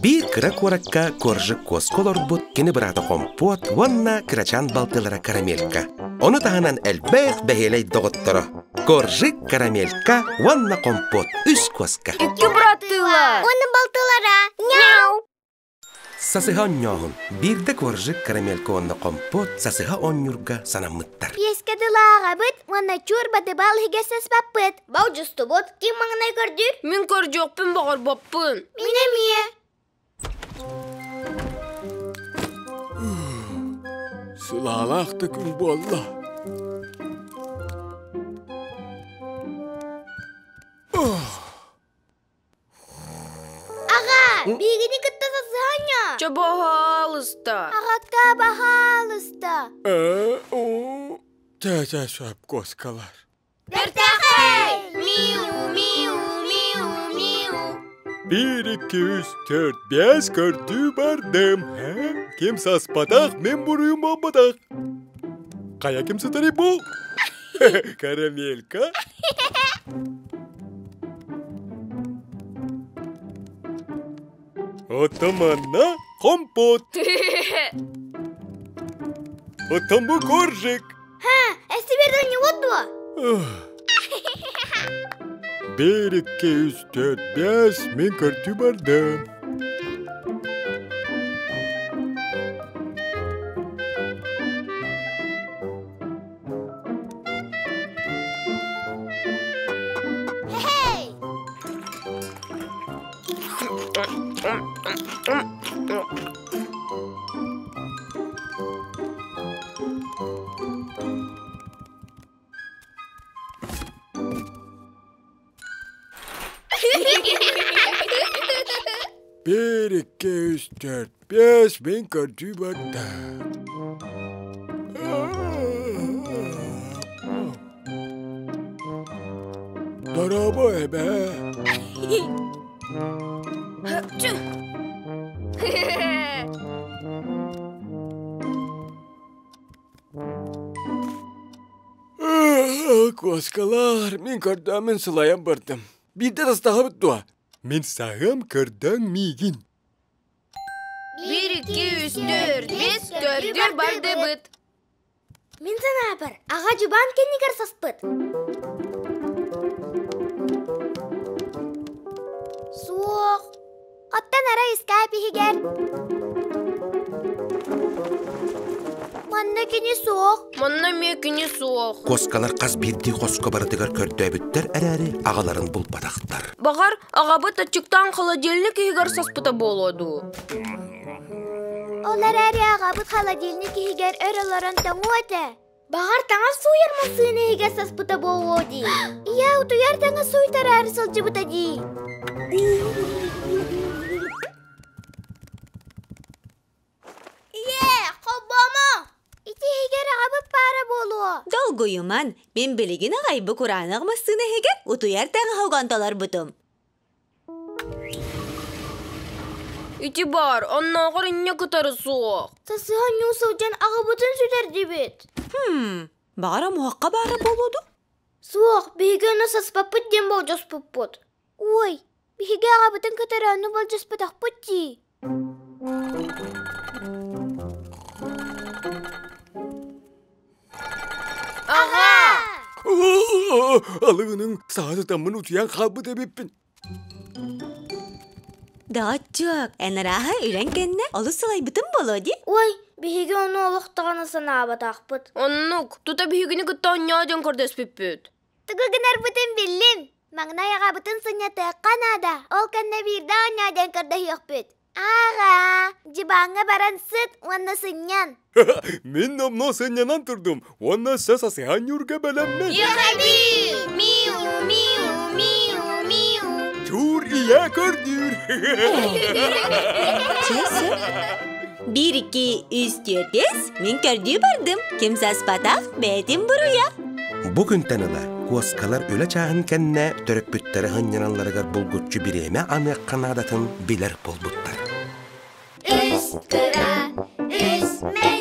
Биир кыра куоракка Коржик куоска олорбут кини быраата Хомпуот уонна кырачаан балтылара Карамелька. Ону таһынан элбэх бэһиэлэй доҕотторо Коржик, Карамелька уонна Хомпуот үс куоска. Икки быраттыылар. Уонна балтылара. Няу! Сасыһа онньооһун. Биирдэ Коржик, Карамелька уонна Хомпуот сасыһа оонньуурга санаммыттар. Пиэскэ дылааҕабыт уонна чуор бадыбаал иһигэр саспаппыт. Болдьустубут. Ким маҥнай көрдүүр? Мин көрдүөхпүн баҕарбаппын. Мин эмиэ. Сылаалаах да күн буолла. Аҕа, биһигини кытта сасыһаня. Чэ, баһаалыста. Аҕакка, баһаалыста. Чэ-чэ, сөп куоскалар. Бэртээхэй! Миу, миу, миу, миу. Биир, икки, үс, төрт, биэс көрдүү бардым. Ким саспатах, мин буруйум буолбатах. Хайа ким сытарый бу? Карамелька? Оттон манна компот. Оттон бу коржик. Ха, эсибер не вот дуо? Биир, икки, үс, төрт, биэс, мин көрдүү бардым. Хей! Биир, икки, үс, төрт, биэс, мин көрдүү барда. Дорообо, эбээ. Куоскалар, мин көрдөммүн сылайан бардым. Биирдэ тастаһабыт дуо? Мин саһыам көрдөҥ миигин. Биир, икки, үс, төрт, биэс, көрдүр бардыбыт. Мин санаабар, аҕа дьыбаан кэннигэр саспыт. Суох. Оттон арай ыскаап иһигэр. Манна кини суох. Манна эмиэ кини суох. Куоскалар хас биирдии хоско барытыгар көрдөөбүттэр эрээри аҕаларын булбатахтар. Баҕар, аҕабыт аччыктаан холодильник иһигэр саспыта буолуо дуу? Ол эрээри аҕабыт холодильник иһигэр өр олорон тоҥуо этэ. Баҕар таҥас сууйар массыына иһигэр саспыта буолуо дии. Ийээ утуйар таҥас сууйтараары сылдьыбыта дии. Ийээ, холбоомо! Ити иһигэр аҕабыт баара буолуо. Долгуйуман, мин билигин аҕай бу кураанах массыына иһигэр утуйар таҥаһы уган толорбутум. Ити баар, оннооҕор инньэ кытары суох. Сасыһан ньуу сылдьан аҕабытын сүтэрдибит. Хм, баҕар омуһахха баара буолуо дуу? Суох, биһиги ону саспаппыт диэн болдьоспуппут. Ой, биһиги аҕабытын кытары ону болдьоспотохпут дии. Аҕа! Алыгының саатытаммын утуйан хаалбыт эбиппин. Доҕоччуок, эн арааһа үлэҥ кэннэ олус сылайбытым буолуо дии. Ой, биһиги ону олох даҕаны санаабатахпыт. Оннук, тута биһигини кытта оонньоо диэн көрдөспүппүт. Тугу гынарбытын биллим. Маҥнай аҕабытын сынньатыахха наада. Ол кэннэ биирдэ оонньоо диэн көрдөһүөхпүт. Аҕа, дьыбааҥҥа баран сыт уонна сынньан. Мин номнуо сынньанан турдум уонна өссө сасыһан ньуурга бэлэммин. Яхаби! Миу, миу, миу, миу. Чуур ийэ көрдүүр. Чэ, сөп. Биир, икки, үс, түөрт, биэс. Мин көрдүү бардым. Ким саспатах, бэйэтин буруйа. Бу күнтэн ыла куоскалар үлэ чааһын кэннэ төрөппүттэрэ сынньаналларыгар булгуччу бириэмэ аныахха наадатын билэр буолбуттар. Үс кыра, үс мэй.